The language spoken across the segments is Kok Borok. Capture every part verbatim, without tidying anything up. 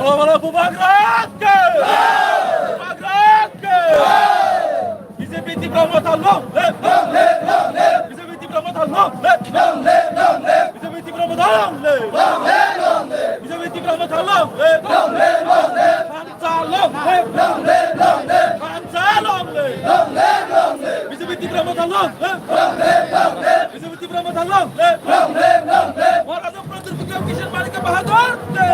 Bubagra ke! Bubagra ke! B J P Tipra Motha long live! Long live, long live! B J P Tipra Motha long live! Long live, long live! B J P Tipra Motha long live! Long live, long live! B J P Tipra Motha long live! Long live, long live! Thansa long live! Long live, long live! Thansa long live! Long live, long live! B J P Tipra Motha long live! Long live, long live! B J P Tipra Motha long live! Long live, long live! Maharaja Pradyut Bikram Kishore Manikya Bahadur ke!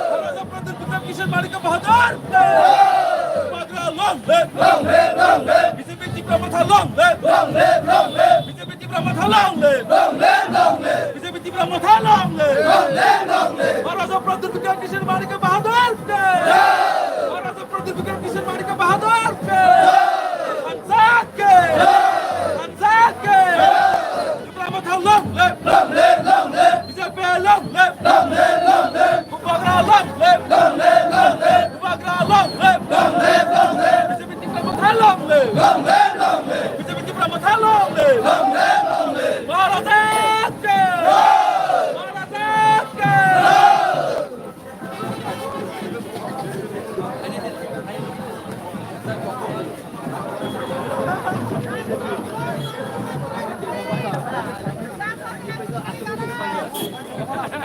Maharaja Pradyut Bikram Kishore Manikya Bahadur ke! Bubagra long live! Long live, long live! B J P Tipra Motha long live! Long live, long live! B J P Tipra Motha long live! Long live, long live! B J P Tipra Motha long live! Long live, long live! Maharaja Pradyut Bikram Kishore Manikya Bahadur ke! Maharaja Pradyut Bikram Kishore Manikya Bahadur ke! Thansa ke! Thansa ke! Tipra Motha long live! Long live, long live! B J P long live! Long live, long live! Bubagra long live! Long live, long live! Bubagra long live! Long live, long live! B J P Tipra Motha long live! Long live, long live! B J P Tipra Motha long live! Long live, long live! Maharaja ke! Maharaja ke!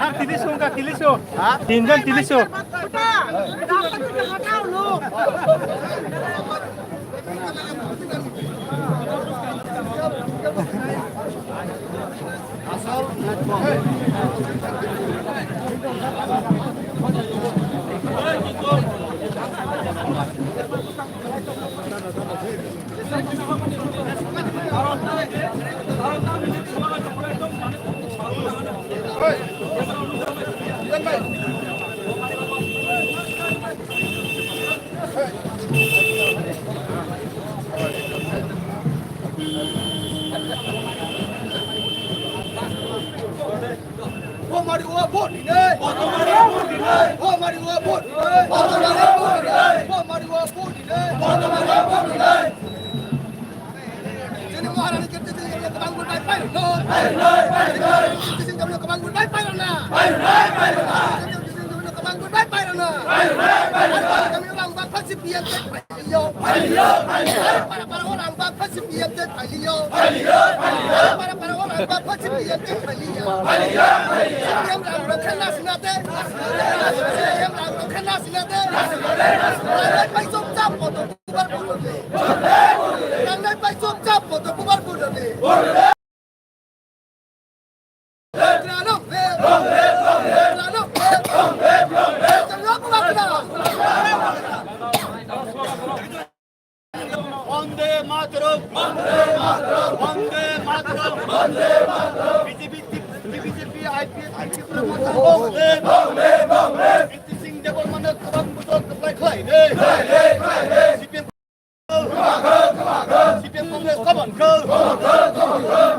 Ar tiliso wngkha, tiliso. Ha? Tinjon tiliso. Bomari wa vote dinai. Bomari wa vote dinai. Bomari wa vote dinai. Bomari wa vote dinai. Bomari wa vote dinai. Jini Maharani kete jini kete bang bai pai no. Pai no, pai no. Jini kete jini kete bang bai pai no. Pai no, pai no. Jini kete jini kete bang bai pai no. Pai no, pai no. Kami bang bai pasi pian pai. Para para orang bak pasi P M J paliyo. Para para orang bak pasi P M J paliyo. C P M rang rokhe nasinate. C P M rang rokhe nasinate. Rang pai chop chap motor kubar bulu de. Rang pai chop chap motor kubar bulu de. Vande Mataram! Vande Mataram! Vande Mataram! Vande Mataram! B J P, B J P, I P F T, Tipra Motha, long live! Long live! Long live! Kirti Singh Debbarmano kwbang bujor kwplai khlainai. Khlainai, khlainai! C P M C P M Congress kaban khe.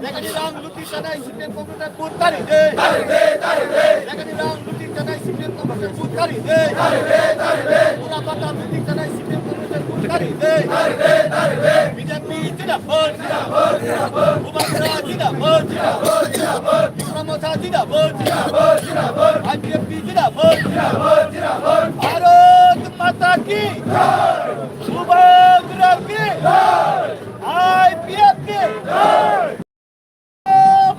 Lekani rang luti chanai C P M Congress ni vote tari de. Lekani rang luti chanai C P M Congress ni vote tari de. Pura bata luti chanai C P M Congress ni vote tari de. B J P jindabad. Bubagra jindabad. Tipra Motha jindabad. I P F T jindabad. Bharat Mata ki. Bubagra ki jai! I P F ki jai!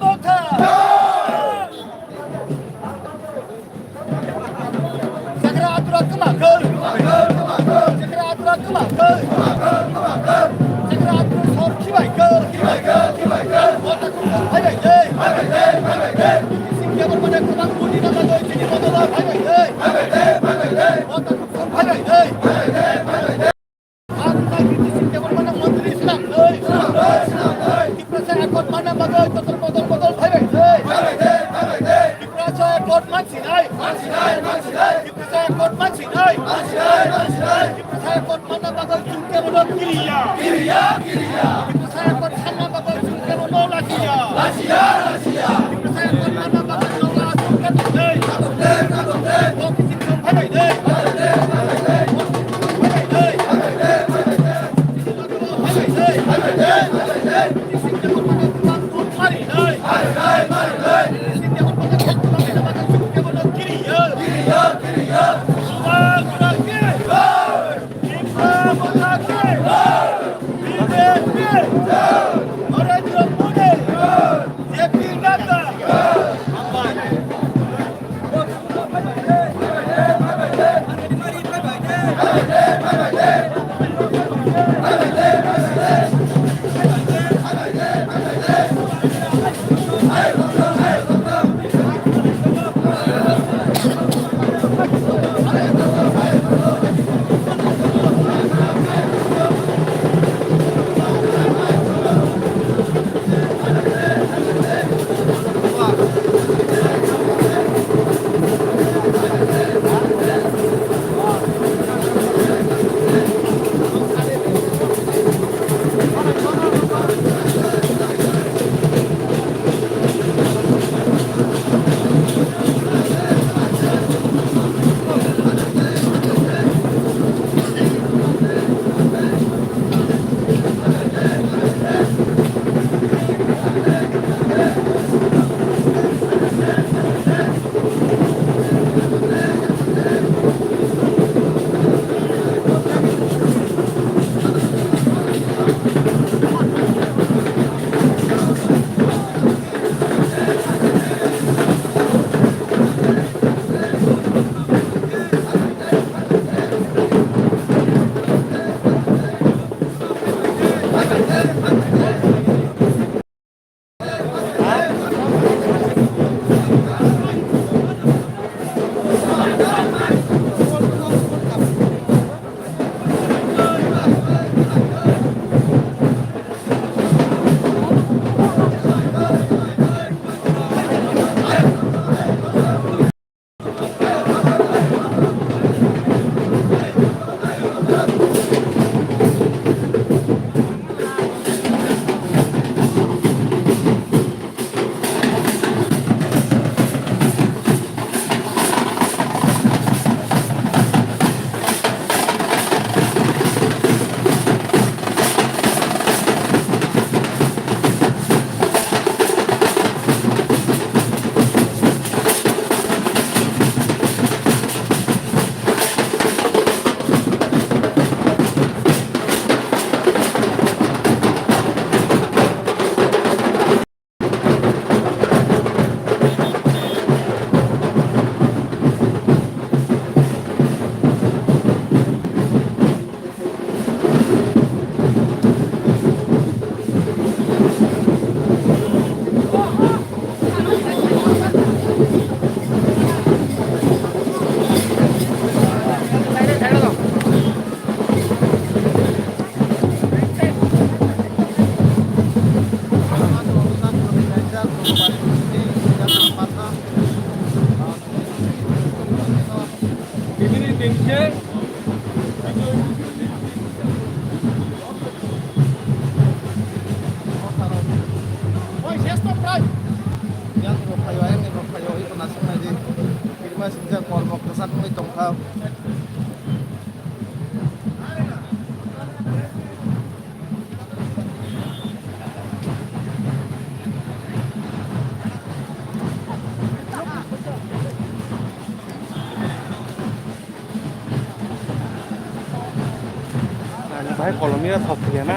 Motha! Jagra atura kwma khe! Jagra atura kwma khe! Jagra atura sor khibai khe! Motha khe sor phaibai de! Singkhe bo mane kwbang budi na bagwi chini motola phaibai de! Motha khe sor phaibai de! Ang tei Kirti Singh Debbarmano montri swnamnai. Tiprasa Accord manna bagwi kotor bodol bodol phaibai de. Tiprasa Accord mansinai. Tiprasa Accord mansinai. Tiprasa Accord manna bagwi chwng kebono kiriya. Tiprasa Accord sanna bagwi chwng kebono lachiya. Tiprasa Accord manna bagwi chwng kebono lachiya. Yang rok phaio, ayang ni rok phaio, iko nasuk nai di. Kirima sinjak kol mok kwchak wngwi tongkha. Ang bahai kolomya thok ya na.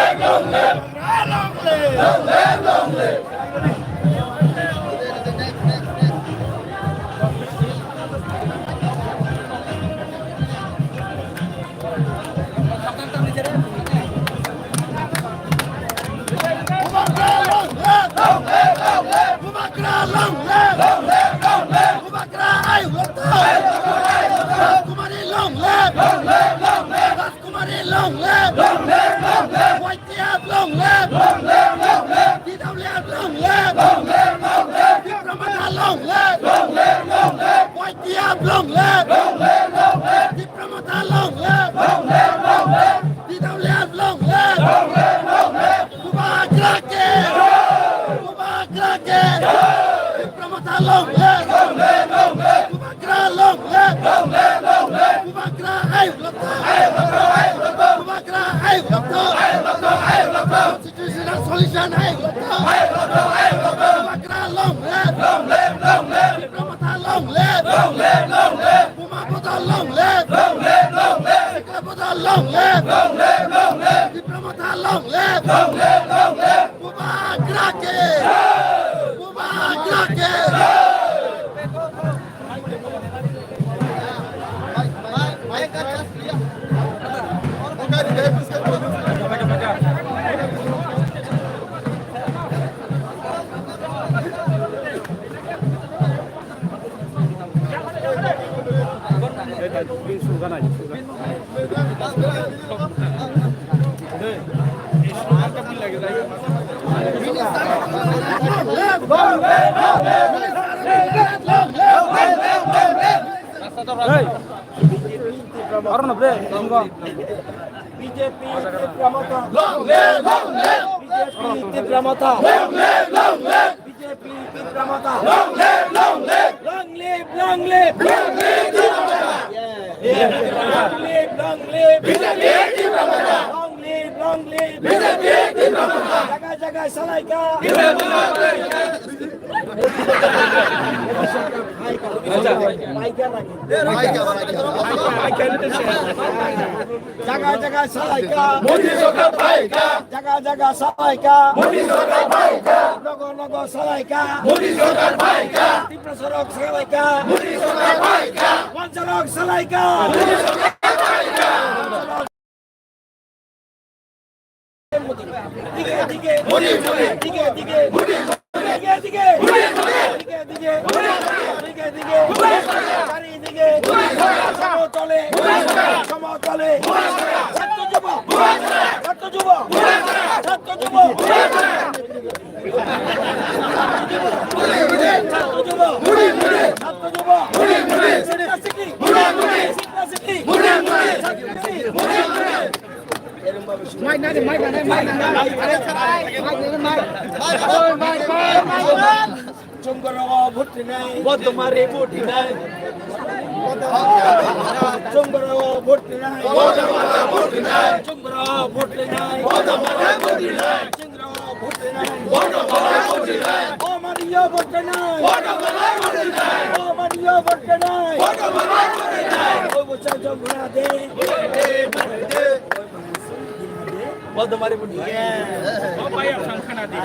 Bubagra long live! Long live, long live! Bubagra ayuk long live! Rajkumari long live! Long live, long live! Rajkumari long live! Long live, long live! Y T F long live! Long live, long live! T W F long live! Long live, long live! Bikram Mata long live! Long live, long live! Y T F long live! Long live, long Long live! Long live! Long live! Bubagra long live! Long live! Long live! Bubagra ayuk rokto! Ayuk rokto! Ayuk rokto! Bubagra ayuk rokto! Ayuk rokto! Ayuk rokto! Constitutional solution ayuk rokto! Ayuk rokto! Ayuk rokto! Bubagra long live! Long live! Long live! Tipra Motha long live! Long live! Long live! Buma Bodol long live! Long live! Long live! Sikla Bodol long live! Long live! Long live! Tipra Motha long live! Long live! Long live! Bubagra ki! Bubagra ki! Hey! Aro na bre, tingko. B J P Tipra Motha. Long live, long live. B J P Tipra Motha. Long live, long live. B J P Tipra Motha. Long live, long live. Long live, long live. Long live Tipra Motha. Yeah. Yeah. Long live, long live. B J P Tipra Motha. Long live, long live. B J P Tipra Motha. Jaga jaga salaika. Tipra Motha. Jaga jaga salaika. Modi sorkar phaika. Jaga jaga salaika. Modi sorkar phaika. Nogo nogo salaika. Modi sorkar phaika. Tiprasa rok salaika. Modi sorkar phaika. Wansa rok salaika. Modi sorkar phaika. Dige, dige. Modi, modi. Dige, dige. Modi, modi. Dige, dige. Modi, modi. Dige, dige. Modi, modi. Dige, dige. Modi, modi. Chari dige. Modi, modi. Somotole. Modi, modi. Somotole. Modi, modi. Chhatro jubo. Modi, modi. Chhatro jubo. Modi, modi. Chhatro jubo. Modi, modi. Chhatro jubo. Modi, modi. Chhatro jubo. Modi, modi. Sikla sikli. Modi, modi. Sikla sikli. Modi, modi. Sikla sikli. Modi, modi. Mic nani, mic nani, mic nani. Mic nani, mic. Oi, mic, mic, mic. Chunggoro vote rinai. Bodomare vote rinai. Chunggoro vote rinai. Bodomare vote rinai. Chunggoro vote rinai. Bodomare vote rinai. Chunggoro vote rinai. Bodomare vote rinai. O Mario vote rinai. Bodomare vote rinai. O Mario vote rinai. Bodomare vote rinai. Oi, bo cha jong bana de. Bodomare vote rinai. Yeah. O baya sangkhina de.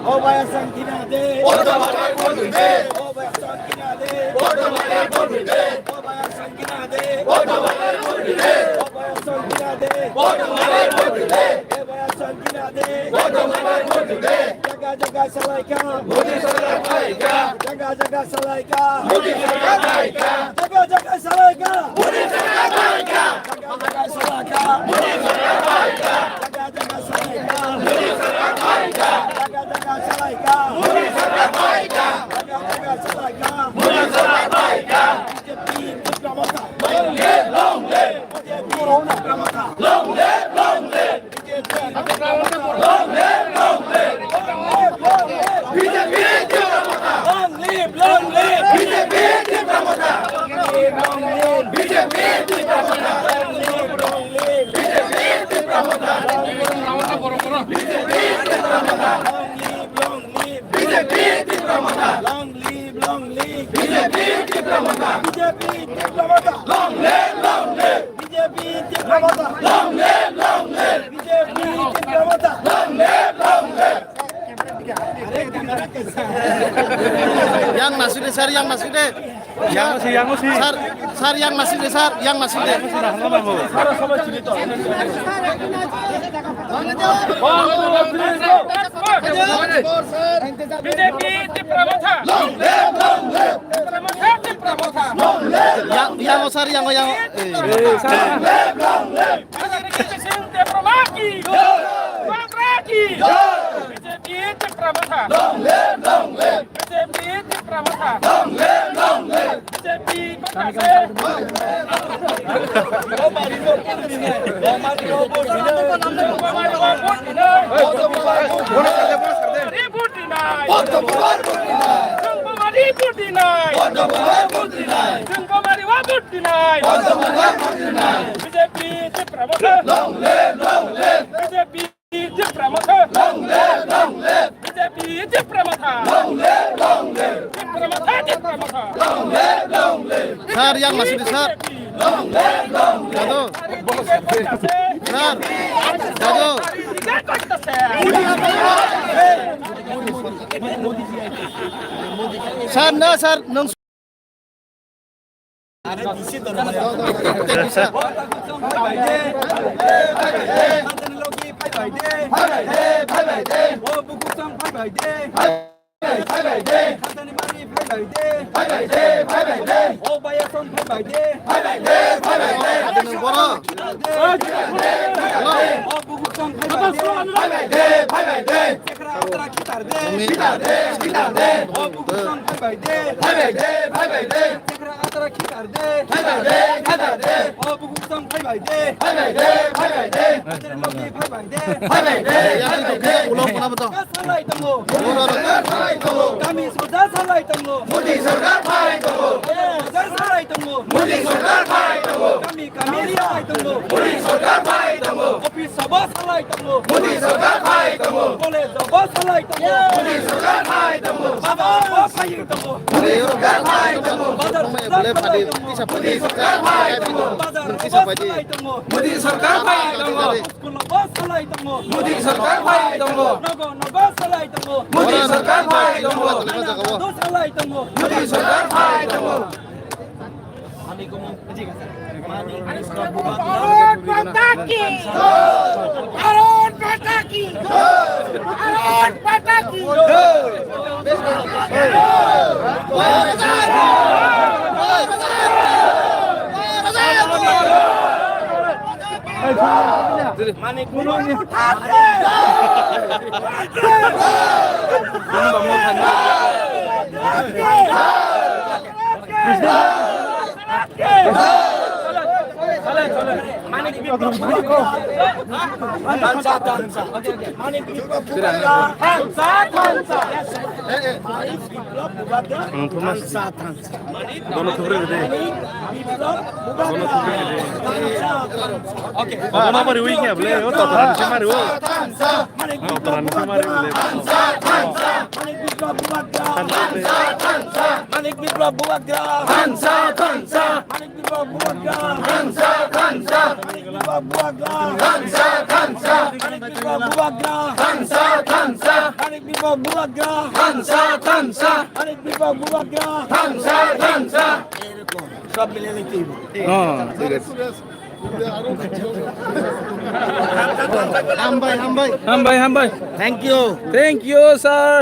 O baya sangkhina de. Bodomare vote rinai. O baya sangkhina de. Bodomare vote rinai. O baya sangkhina de. Bodomare vote rinai. O baya sangkhina de. Bodomare vote rinai. E baya sangkhina de. Bodomare vote rinai. Jaga jaga salaika. Modi sorkar phaika. Jaga jaga salaika. Modi sorkar phaika. Jaga jaga salaika. Modi sorkar phaika. Jaga jaga salaika. Modi sorkar phaika. Jaga jaga salaika. Modi sorkar phaika. Jaga jaga salaika. Modi sorkar phaika. Jaga jaga salaika. Modi sorkar phaika. B J P Tipra Motha. Long live, long live. B J P Tipra Motha. Long live, long live. B J P Tipra Motha. Long live, long live. Long live, long live. B J P Tipra Motha. Long live, long live. B J P Tipra Motha. Long live, long live. B J P Tipra Motha. Long live, long live. B J P Tipra Motha. Long live, long live. B J P Tipra Motha. Long live, long live. B J P Tipra Motha. Long live, long live. B J P Tipra Motha. B J P Tipra Motha. Long live, long live. B J P Tipra Motha. Long live, long live. B J P Tipra Motha. Long live, long live. Yang masih deh, sir, yang masih deh. Yang masih, yang masih. Sir, sir, yang masih deh, sir, yang masih deh. Yang masih dah, nggak mau. B J P Tipra Motha. Long live, long live. Tipra Motha, Tipra Motha. Long live. Yang, yang, sir, yang, yang. Eh. Eh, sir. Long live, long live. Tipra Motha ki. Long live. B J P Tipra Motha. Long live, long live. B J P Tipra Motha. Long live, long live. B J P Motha se. Vote dinai. Vote dinai. Vote দিনাই। বর্ধমানে ভোট দিনাই। সিংহমারিও ভোট দিনাই। বর্ধমানে ভোট দিনাই। বিজেপি ত্রিপুরা মথা। Long live, long live। BJP Tripura মথা। Long live, long live। BJP Tripura মথা। Long live, long live। Tripura মথা, ত্রিপুরা মথা। Long live, long live। Sir, yang masih di, sir. Long live, long live। Jadu. Sir, jadu। Sir, no, sir, nung Salai tongo. Kami soja salai tongo. Modi sarkar phai tongo. Soja salai tongo. Modi sarkar phai tongo. Kami kami salai tongo. Modi sarkar phai tongo. Office sabo salai tongo. Modi sarkar phai tongo. College sabo salai tongo. Modi sarkar phai tongo. Bazar sabo salai tongo. Modi sarkar phai tongo. Bazar sabo salai tongo. Modi sarkar phai tongo. Bazar sabo salai tongo. Modi sarkar phai tongo. School sabo salai tongo. Modi sarkar phai tongo. Nogo nogo salai tongo. Modi sarkar phai tongo. Ana ado salai tongo. Modi sarkar phai tongo. Bharat माता की जय। भारत माता की जय। भारत माता की जय। Bono thubri rwdi. Bono thubri rwdi. Bono mari wi khe bole, o to to se mari o. To to se mari bole. Manik Biplab Bubagra. Manik Biplab Bubagra. Thansa, thansa. Manik Biplab Bubagra. Thansa, thansa. Manik Biplab Bubagra. Thansa, thansa. Manik Biplab Bubagra. Thansa, thansa. Manik Biplab Bubagra. Thansa, thansa. Manik Biplab Bubagra. Thansa, thansa. এরকম সব মিলে নিতে হইব। হ্যাঁ, ঠিক আছে। হামবাই, হামবাই। হামবাই, হামবাই। Thank you. Thank you, sir.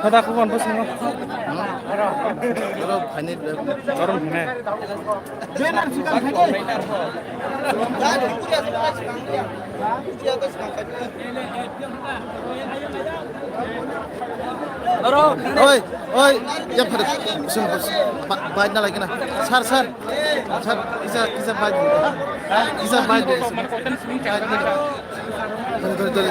Ada aku kan bos ini. Oro phainai. Oro phainai. Oi, oi, yang pada sini bos, ba-, baik na lagi na, sar, sar, sar, isa, isa baik, isa baik, dole, dole, dole.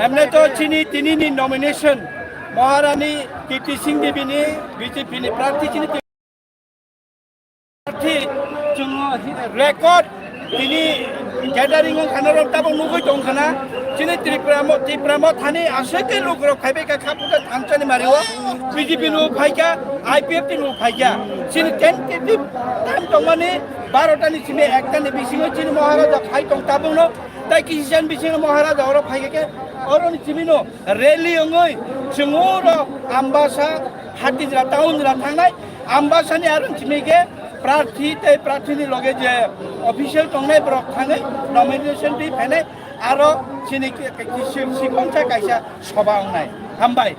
Emne to chini tini ni nomination, Maharani Kirti Singh Devi ni B J P ni prarthi chini. Thik, chwng record tini gathering wng khana rok tabuk nugwi tong khana. Chini Tripura mo, Tripura mo thani aswk khe lukurok phaibai kha kha puja thansani mario. B J P no phaikha, I P F T no phaikha. Chini tentative time tongmani barota ni simi ekta ni bisingo chini Maharaja phai tong tabuk no. Tai kisi jan bisingo Maharaja oro phaikha khe oro ni simi no rally wngwi chwng oro Ambasa, Hatijra, Townjra thangnai. Ambasani aro chini khe prarthi tei prarthini loge je official tongnai borok thangwi nomination twi phainai aro chini ki-, ki-, si-, sikonsa kaisa soba wngnai. Hambai.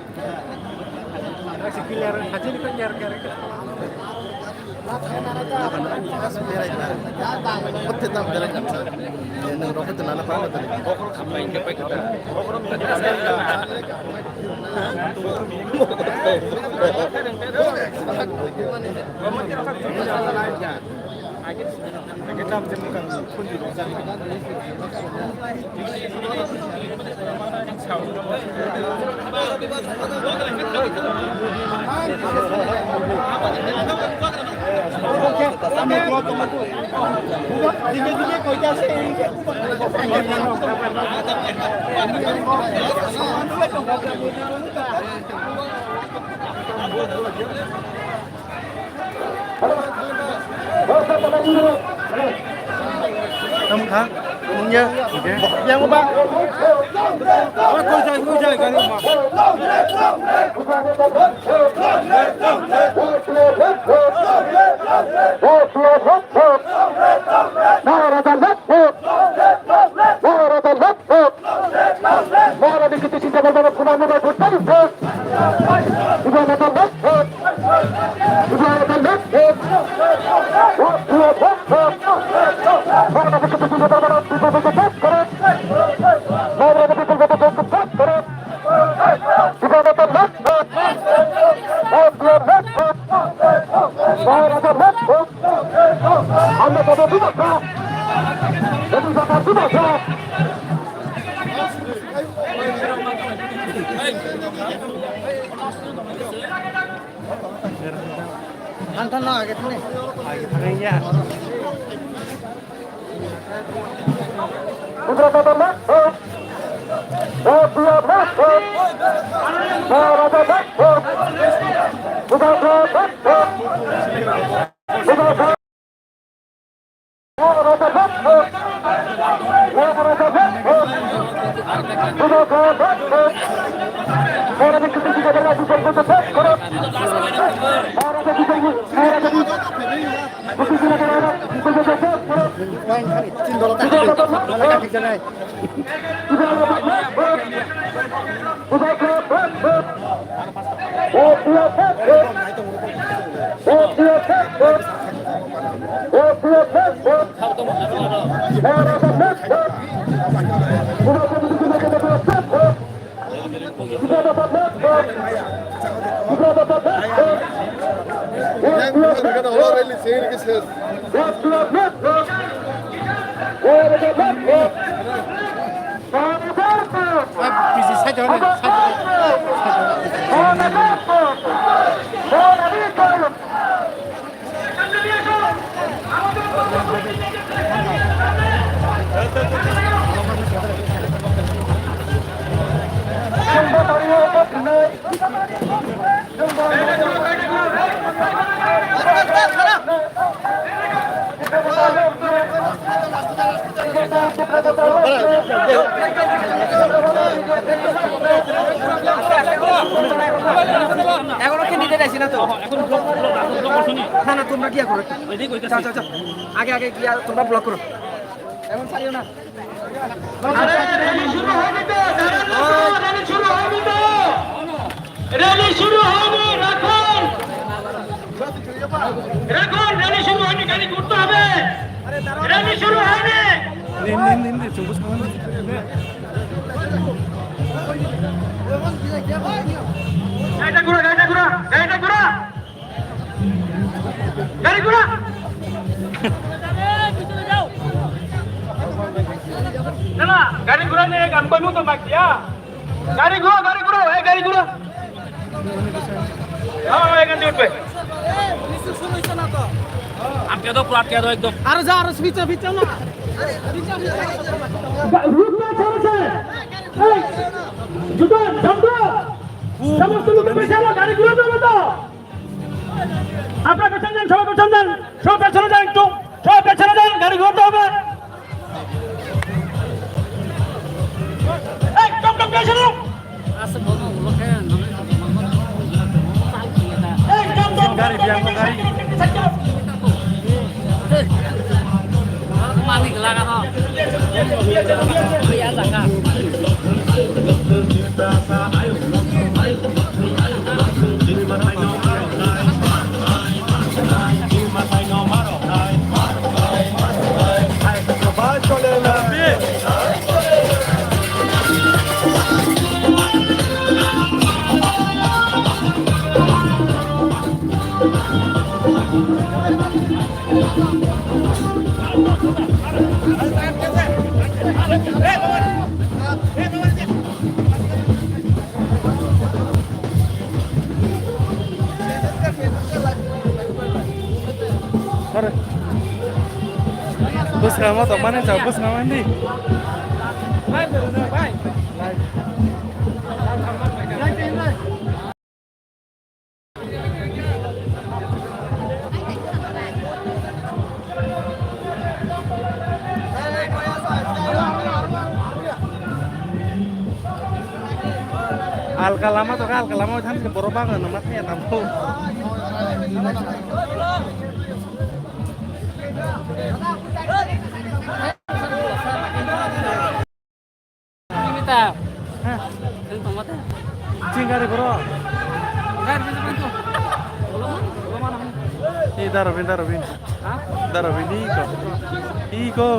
Tamo kha, nungya, yang ba. Oi, koi jai, koi jai, gari ma. Nara da left foot. Nara da left foot. Nara da left foot. Than, than, no, age thani. Age thani ya. আছি না তো? এখন block, block, এখন ব্লক করছো নি? না, না, তোমরা গিয়া করো। ওই দিক, ওই দিক। যাও, যাও, যাও। আগে, আগে গিয়া তোমরা ব্লক করো। এখন ছাড়িও না। আরে, র‍্যালি শুরু হয়নি তো, দাঁড়ান না তো, র‍্যালি শুরু হয়নি তো। র‍্যালি শুরু হয়নি, রাখুন। রাখুন, র‍্যালি শুরু হয়নি, গাড়ি ঘুরতে হবে। র‍্যালি শুরু হয়নি। গাড়িটা ঘুরা, গাড়িটা ঘুরা, গাড়িটা ঘুরা। গাড়ি ঘুরা। না, না, গাড়ি ঘুরা নিয়ে গান কইমু তো মাতিয়া। গাড়ি ঘুরা, গাড়ি ঘুরা, এই গাড়ি ঘুরা। হ্যাঁ, হ্যাঁ, এখান দিয়ে উঠবে। আটকে দাও, পুরো আটকে দাও একদম। আরো যাও, আরো পিছে, পিছে না। রুকনা চলছে। এই, জুতা, ঝামটা। সমস্ত লোকে পিছে না, গাড়ি ঘুরে যাবে তো। আপনারা পেছনে যান, সবাই পেছনে যান, সবাই পেছনে যান একটু, সবাই পেছনে যান, গাড়ি ঘুরতে হবে। এই, টম টম, পেছনে। এই, টম টম, গাড়ি, বিয়াঙ্গো গাড়ি। Malik lagano. Iya, laka. Bwskang ma tongmani chao, bwskang ma hindi. Alka lama to, alka lama than ke borok bang na mat ya tambo. Chingari bro. Ni daro bin, daro bin. Daro bin, iko. Iko.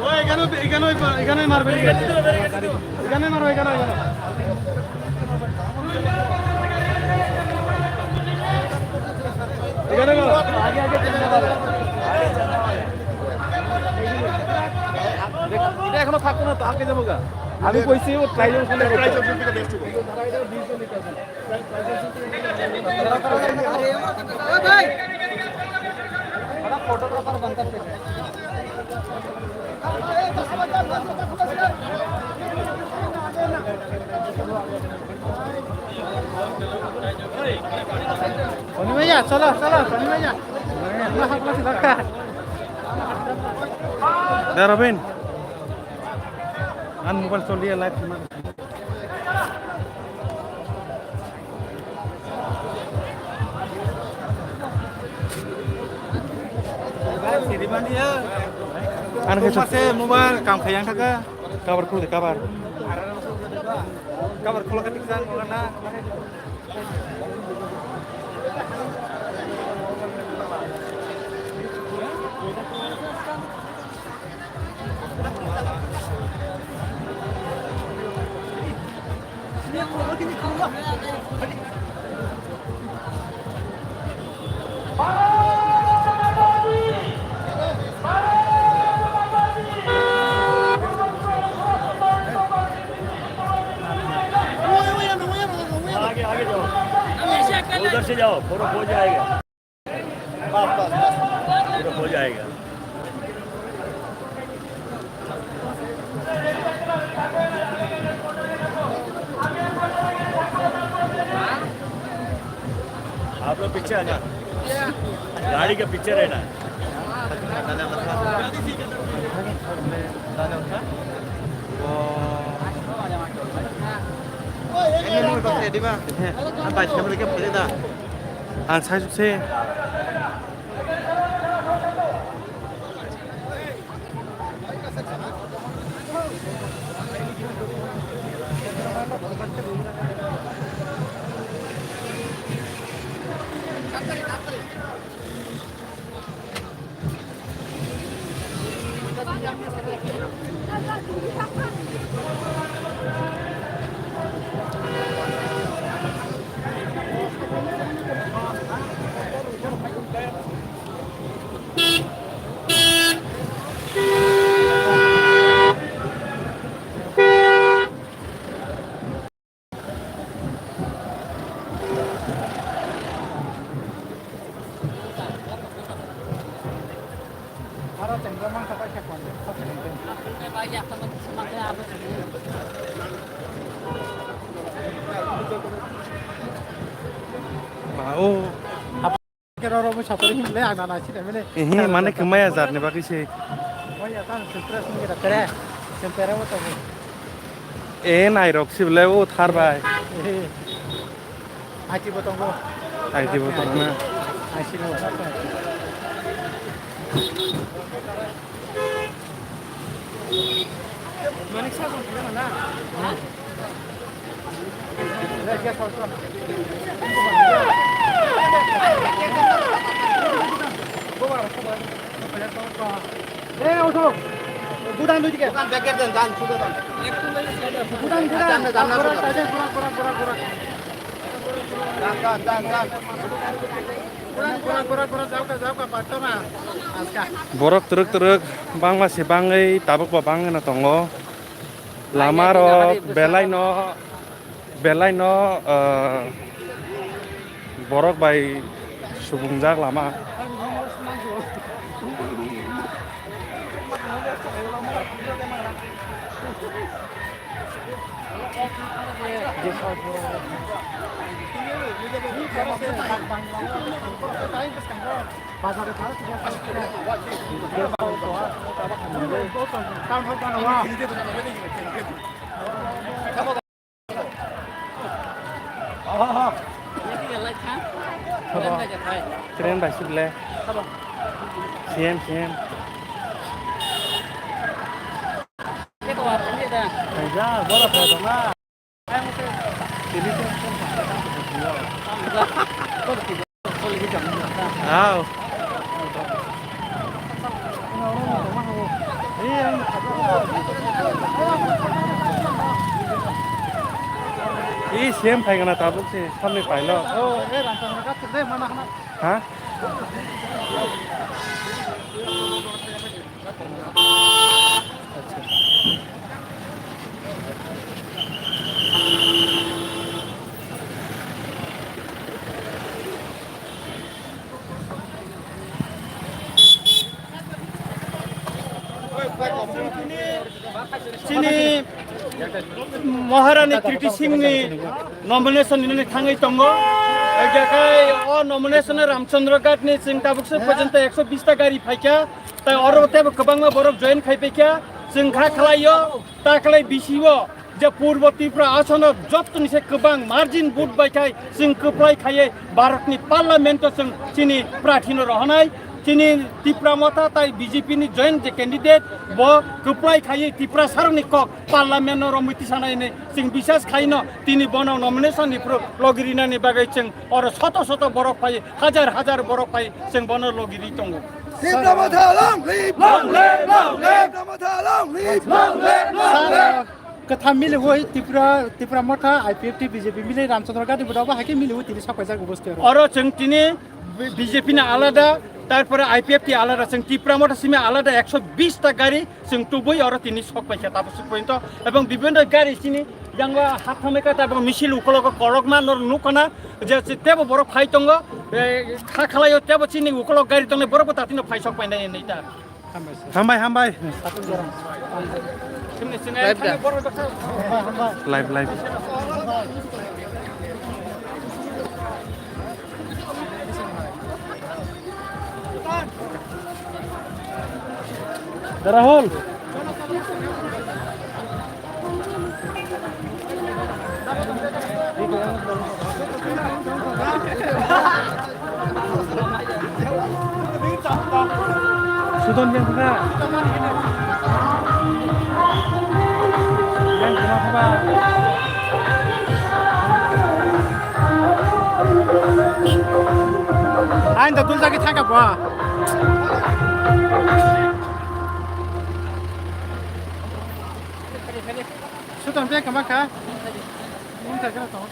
Oi, এখানে, এখানে, এখানে মারবে, এখানে, এখানে মারবে, এখানে, এখানে। এখানে গো, আগে, আগে, এটা এখনো থাকতো না তো, আগে যাবো গা। আমি কইছি ও ট্রাই জংশনে। Soni bhaiya, cholo, cholo, Soni bhaiya. Darabin. An mobile choliye live. Ano khe mase mobile kam khayang thaka. Cover khulde, cover. Cover khulakha tiksan wala na. आगे, आगे जाओ। उधर से जाओ, पूरा हो जाएगा। बस, बस, बस। पूरा हो जाएगा। आप लोग पीछे आ जाओ। गाड़ी के पीछे रहना है। Ang sai se. Ba o. Kero ro bo sapari himle ang nana sina mene. Ehe, mane kemaya jar ni bagwi se. Oya tan sempera sini kira kere. Sempera bo tongo. E nairok sible o thar bai. Ehe. Aiti bo tongo. Aiti bo tongo na. Aiti bo. Manik sa kong kira na. Gudan dui dike. Gudan bag den, dan, sudo dan. Gudan, gudan. Dan, dan, dan, sudo. Dan, dan, dan, dan. Gudan, gudan, gudan, gudan, jauka, jauka, patto na. Aska. Borok twrwk twrwk bangma se bangwi tabuk bo bangwi no tongo. Lama rok belai no, belai no, ah, borok bai subungjak lama. Train bai sik le. Same, same. Aw. Ih, same phaikana tabuk se samni pailo. Ha? Chini Maharani Kriti Singh ni nomination nini thangwi tongo. Hingkhe o nomination Ramchandra Ghat ni chwng tabuk se porjonto ekso bish ta gari phaikha. Tai oro tebo kwbangma borok join khai paikha. Chwng kha khlaio, ta khlai bisio je Purbo Tripura asono jottoni se kwbang margin vote bai khai chwng kwplai khaiye Bharat ni parliament o chwng chini prarthi no rohonai. Chini Tipra Motha tai B J P ni joint je candidate, bo kwplai khaiwi Tiprasarokni kok parliament-o romwi tisanai hinwi chwng bisas khaino, tini bono nomination ni phuru logi rinani bagwi chwng oro soto soto borok phai, hajar hajar borok phai chwng bono logi ri tongo. Tipra Motha long live! Long live! Long live! Tipra Motha long live! Long live! Long live! Kwtham mili oi Tipra, Tipra Motha, I P F T, B J P mili Ramchandra Ghat ni bwdao bo hai khe mili oi tini sok paijak bo bwskango. Oro chwng tini B J P ni alada, tarpore I P F T alada, chwng Tipra Motha simi alada ekso bish ta gari chwng tubui oro tini sok paikha tabuk suk pointo, ebong bibhinno gari chini yango hathame kata ebong misil ukologo kolokma norok nukha na je tebo borok phai tongo, eh, kha khlaio tebo chini ukolog gari tongnai borok bo tatino phai sok painai nita. Hambai, hambai. Live da. Live, live. Rahul. Sudon yang kena. Yang kena apa? Ain da dul jagi thangka ba. Sudon bek kama kha. Mun ta kena tong.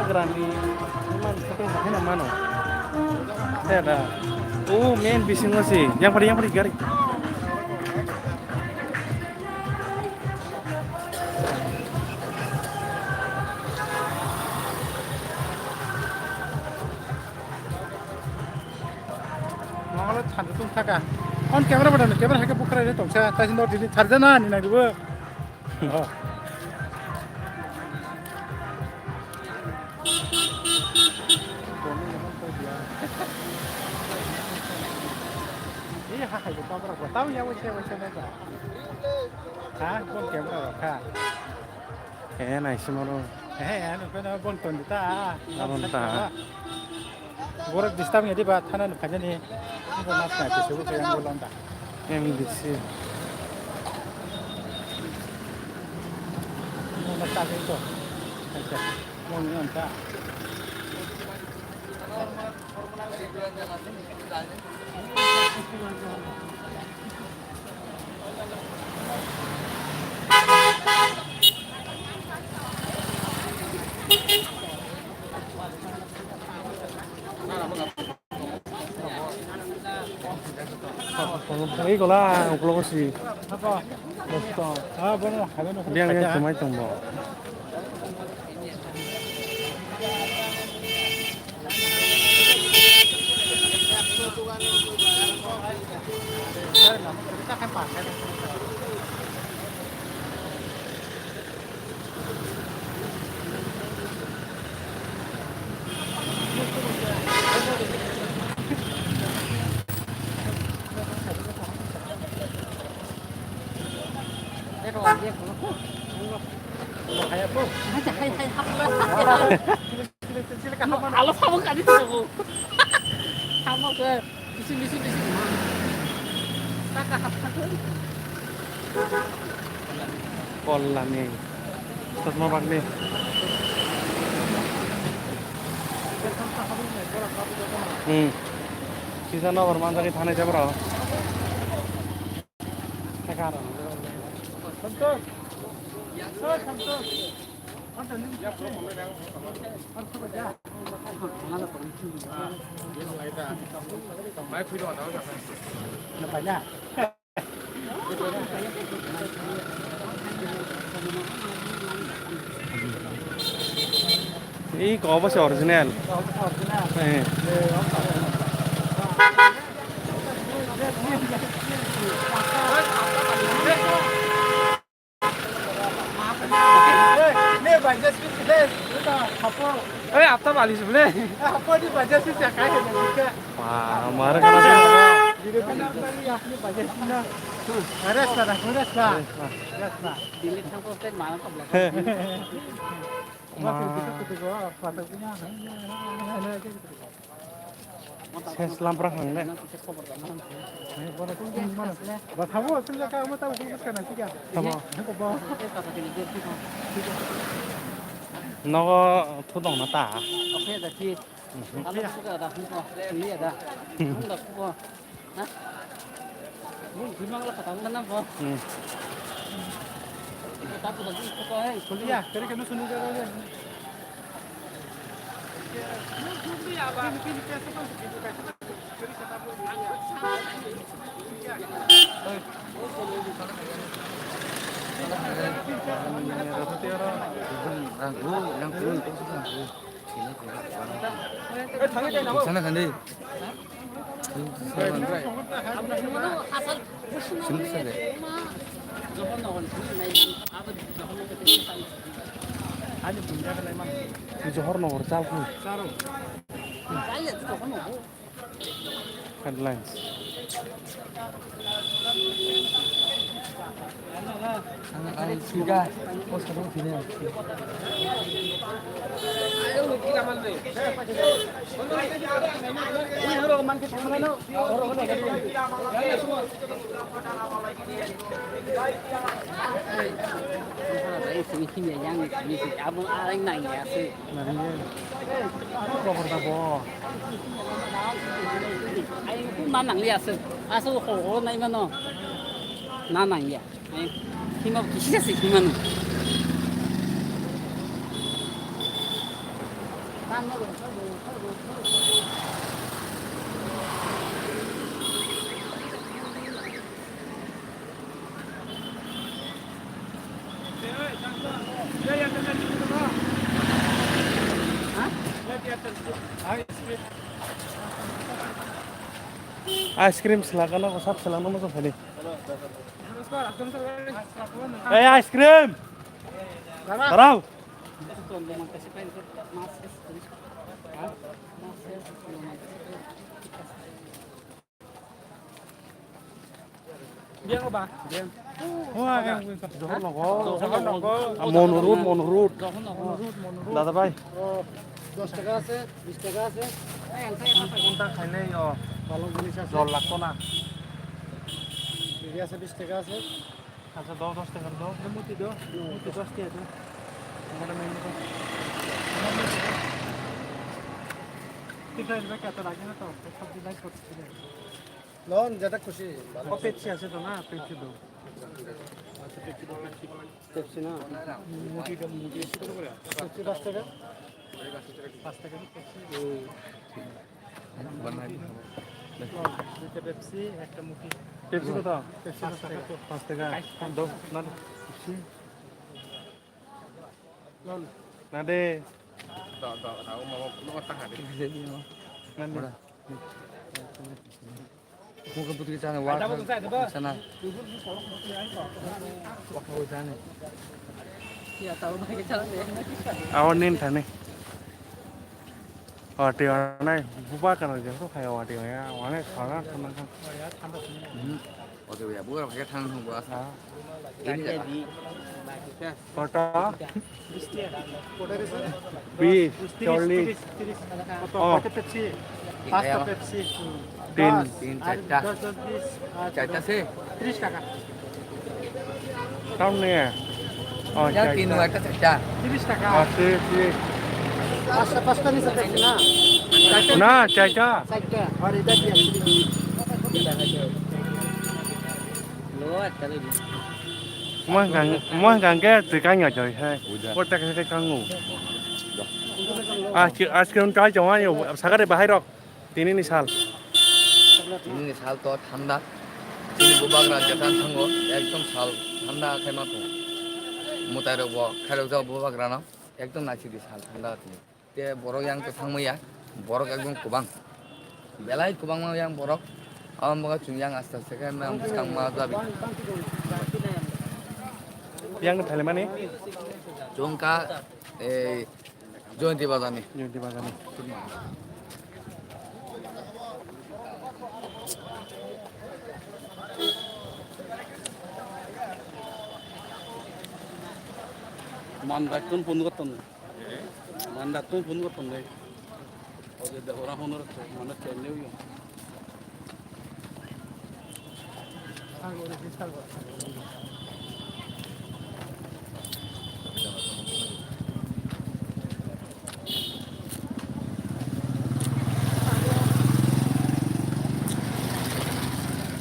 Grandi. Iman shopping haino mano. Ada. Oh, main bisingo si. Yang padi, yang padi gari. Mangala thandu tung thaka. On camera button, camera hake bukra re tongsa. Tasin dor dini tharjana ni nang dubo. Oh. Iya, hai, betul, betul. Tahu ya, wes, wes, wes. Ha, kon camera, ha. Eh, nice, moro. Eh, ano, pero bon ton ta. Bon ta. Borok disturb ni diba thana ni kanya ni. Bo nas na ti subu kaya bo londa. M D C. Mo na ta ko. Acha. Mo ni on ta. Ui, gola, uklogo si. Biang, biang, tumai tongbo. Alo, samo kani to. Samo ke. Bisi, bisi, bisi. Kollani. Sosma bagni. Hmm. Sisa nogor manjagwi thanai se borok. Santosh. Oi, Santosh. Ih, kok apa sih original? Eh. Oi, apta balis bole. Wah, mara kana. Ma. Ses lampra hang de. Tamo. Nogo thu tong na ta. Hmm. Sana kandi. Johor Nagar chal kho. Headlines. Abo areng nang ya se. Nang ya. Abo kobor ta bo. Ai, ku ma nang ya se. Aso ho ho nai mano. Na nang ya. Ai, hima kisi se hima no. Ice cream selakano, sab selakno masa phani. Hey, ice cream! Darau! Johor Nagar. Johor Nagar. Monu Road, Monu Road. Johor Nagar. Monu Road, Monu Road. Dada bhai. O, dos taka ache, bis taka ache. Ghonta khainai, o. Bhalo jinis ache. Jol lagto na. Biri ache, bis taka ache. Acha, do, dos taka do. Muti do. Muti dos taka do. Motamoti. Tikrai ba kya to lage na to. Sabji lai kotsi. Non, jeta khushi. O Pepsi ache to na, Pepsi do. Pepsi na? Pepsi dos taka? Pas taka Pepsi? Hmm. Duita Pepsi, ekta muti. Pepsi koto? Pepsi pas taka. Pas taka. Dos na Pepsi. Na de. Do, do, do, mama, mama tang ha de. Na de. Mukha putri chana, wa sana. Wa chana. Awan nin thani. Wati anai, bupa kana je, so khaya wati ya, wane khana khana khan. Hmm. Wati ya, buka khaya thang thang buka. Ha. Ini ya. Kota? Bis, chollis. Oh. Pepsi. Pasta Pepsi. Tin. Tin, charta. Charta se? Tris taka. Tam ne? Oh, ya, tin, charta. Tris taka. Oh, tris, tris. Pasta, pasta ni sa Pepsi na? Na, charta. Charta. Aur idhar bhi hai. Lo, acha le. Mo hwnkha, mo hwnkha hwnkhe twi kang ya joi hai. Buja. Por tak hai kang o. Aski, aski on chai chong ayo, sagare bahai rok. Tini ni sal. Tini ni sal to thanda. Tini bubagra jetan thango, ekdom sal thanda khai ma tong. Mutai rok bo, khai rok jao bubagra no, ekdom naisidi sal thanda tini. Te borok yang to thangmaya, borok ekdom kwbang. Belai kwbangma yang borok. Aboni bagwi chwng yang aste aste khe maya bwskang ma jabi. Yang no thalimani? Chwng kha, ei, Jayanti Bazar ni. Jayanti Bazar ni. Mandak tun phone gotton. Mandak tun phone gotton dai. Oje de ora phone rok mane chennew yo.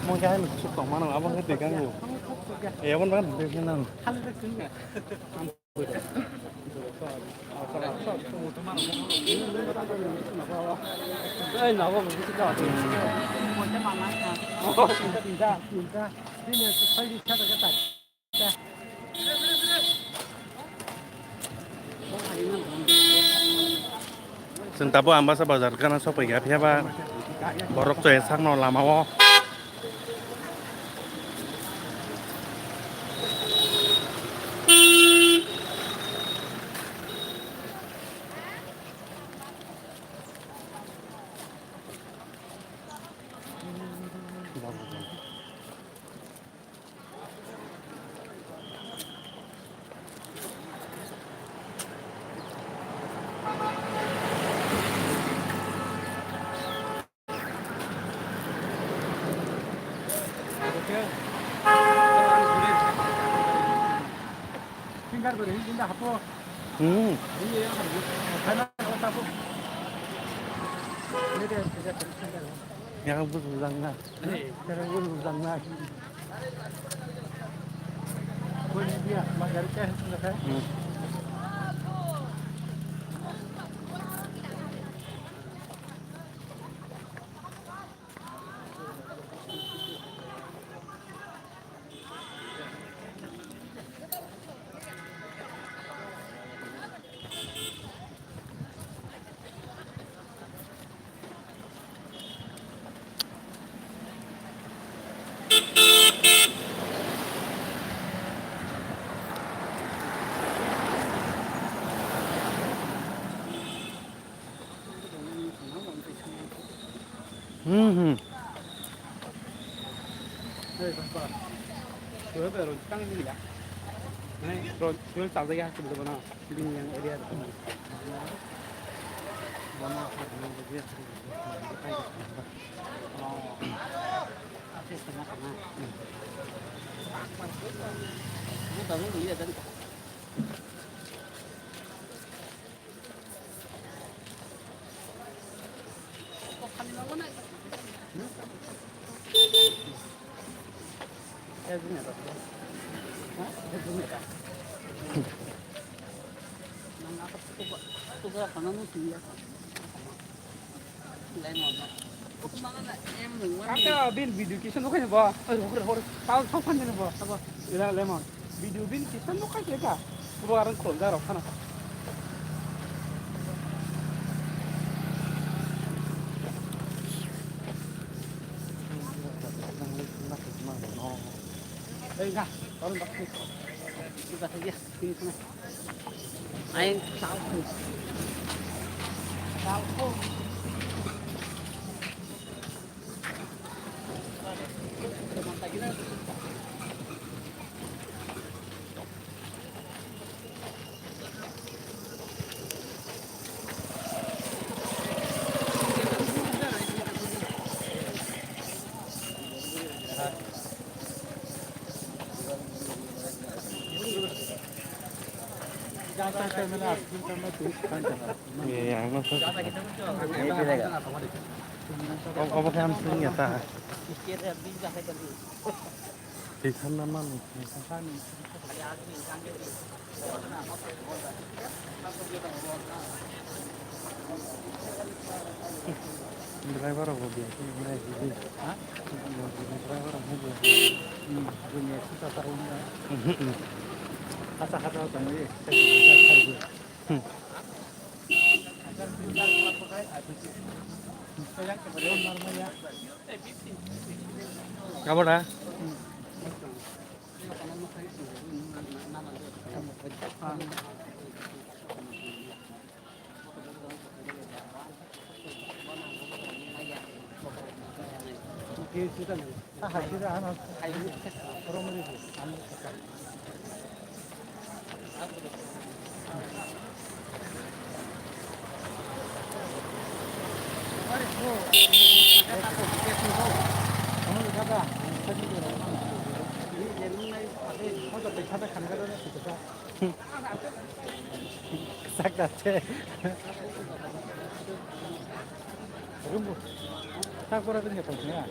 Mo khe hai kusuk tongmano, abo khe twi kang o. E, aboni bagwi twi kang nang. Chwng tabuk Ambasa bazar gana sokphaikha, phiya ba borok choi sakno lama o. Hmm. Yang bujang na. Yang bujang na. Hmm. Hmm, hmm. Ata bin video kisa nukha ni bo. Oi, hor, hor. Tao, tao, phan ni bo. Abo, ila lemon. Video bin kisa nukha ke ka. Bo arang khol da rok khana. Ei, ga, arang bak. Ika thagi. Ayang salphu. Salphu. Obo khe ang swngya ta. Twi khanna mano. Driver rok bo biya khe nai sidi. Ha? Driver rok bo biya. Hmm, buini exercise ta wngya. Mhm, mhm. Hasa hasa tongwi exercise khaidi. Hmm. Abo da? Sak da che. Rumbu. Sak bora bini tong ya.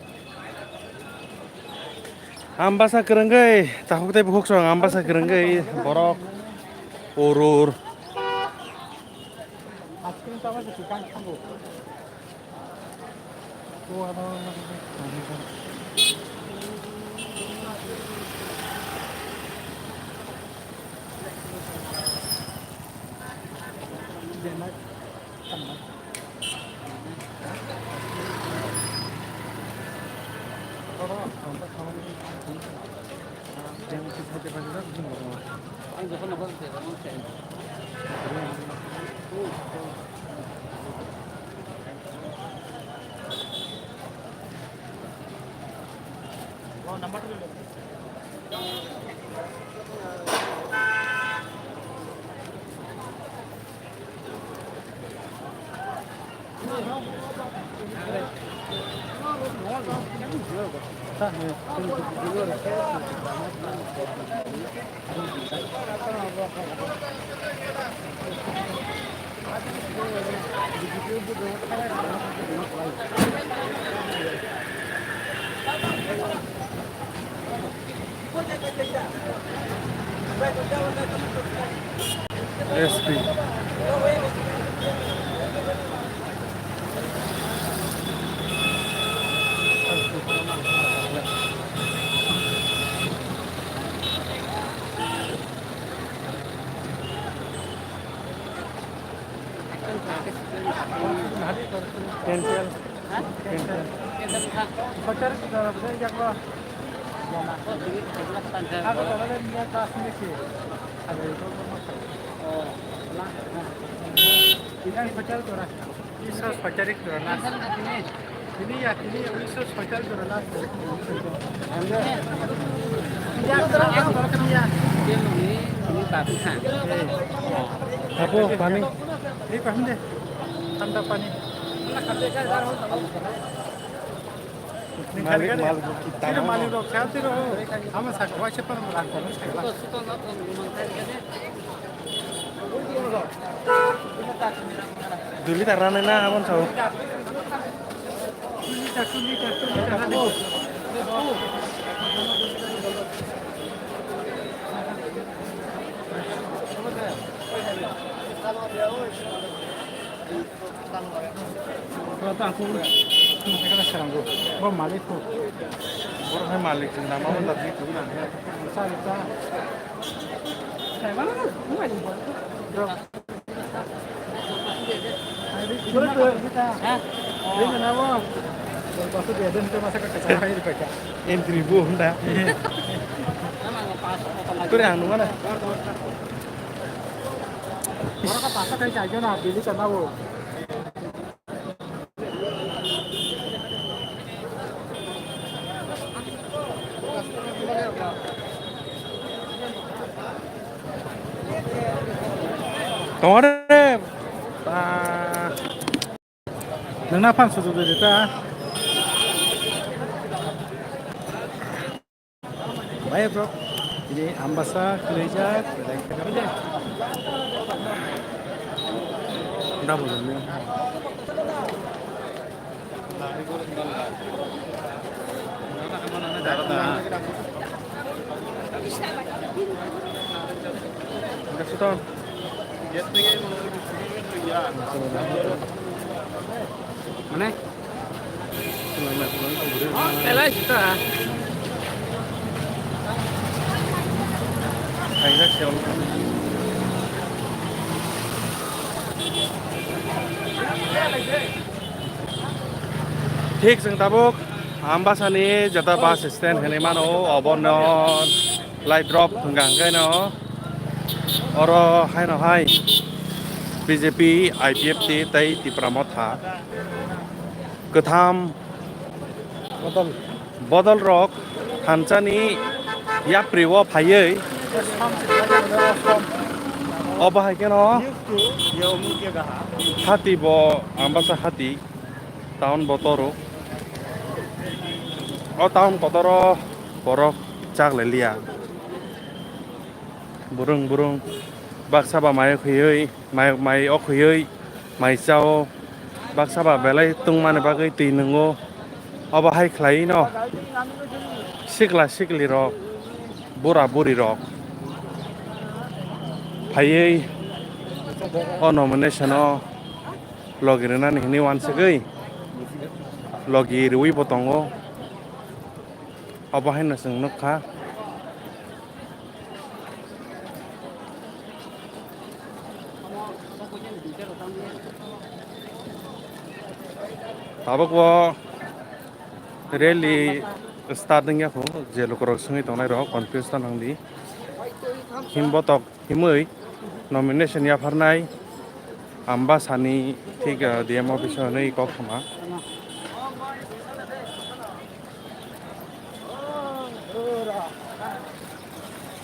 Ambasa kwrwngwi, takhuk tei bukhuk song ambasa kwrwngwi borok urur. Askrim tama se kan thango. S P. Ten, ten. Iso soicharik jora last. Tini ya, tini ya, iso soicharik jora last. Apo, pani. Ei, pani de. Thanda pani. Malik, malik, kita malik rok, saya tiro. Ama sa kawai se pan rang kono sa. Dui liter rana na, abon sao. Bo malik ko. Borok hai malik chwng nama wngkha twi twi nang. Entry bo hwnda. Kore ang nungana. Tongore. Ba. Nangna phan sujuk de ta. Bai bro, ini ambasa kelaijak. Udah boleh ni. Darada. Mane? Thik chwng tabuk Ambasani jeta bus stand hinwi mano, obono light drop hwnka hwnkhe no oro haino hai B J P, I P F T tei Tipra Motha kwtham bodol rok thansani yapri o phaiwi obo hai kheno hati bo Ambasa hati. Town bo toro. O town kotoro borok chak le liya. Burung burung baksa ba mai khuyui, mai, mai o khuyui, mai chao. Baksa ba belai tungmani bagwi twi nungo. Obo hai khlai no sikla sikli rok, bura buri rok phaiwi o nomination o logi rwnani hinwi uansugwi logi rwui bo tongo. Obo haino chwng nukha. Tabuk bo rally start wngya kho, je lukurok swngwi tongnai rok confuse ta nangdi. Himbotok himwi nomination yapharnai Ambasani thik, ah, D M office o hwnwi kok thuma.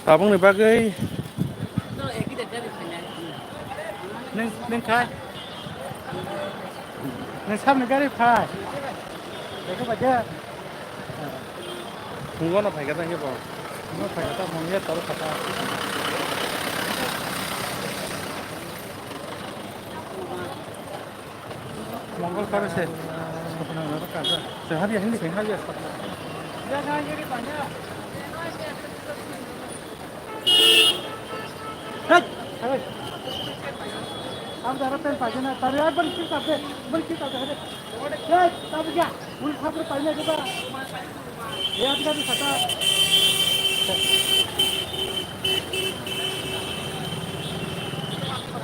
Tabukni bagwi nwng, nwng khai? Nwng sabni gari phai. Beke bake. Phungo no phaikha tang khe bo. Phungo phaikha tang, phungo ya toro kha ta. Mongol kabe se. Sopna no kabe. Se hadi hindi se hadi. Hey, hey. Ab dara pen pagi na. Tari ab bari kita be, bari kita be. Hey, tab kya? Bul khapur pagi na kita. Ye ab kya sata?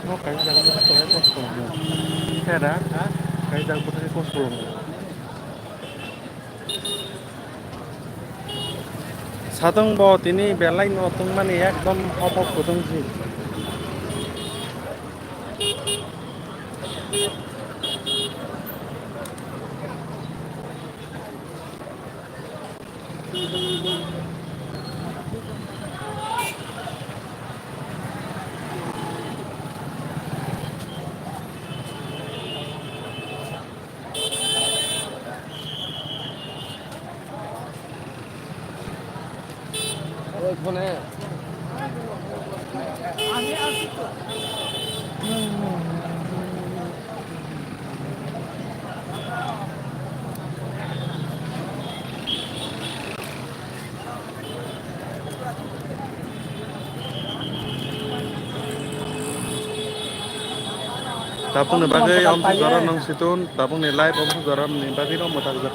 No, kai jaga mo to ko ko mo. Kera, ha? Kai jaga mo to ko ko mo. Satong bo tini belai no tongmani ekdom hopok kudung si. Tabukni bagwi omsuk jora nang situn, tabukni live omsuk jora ni bagwi no mwthakjak.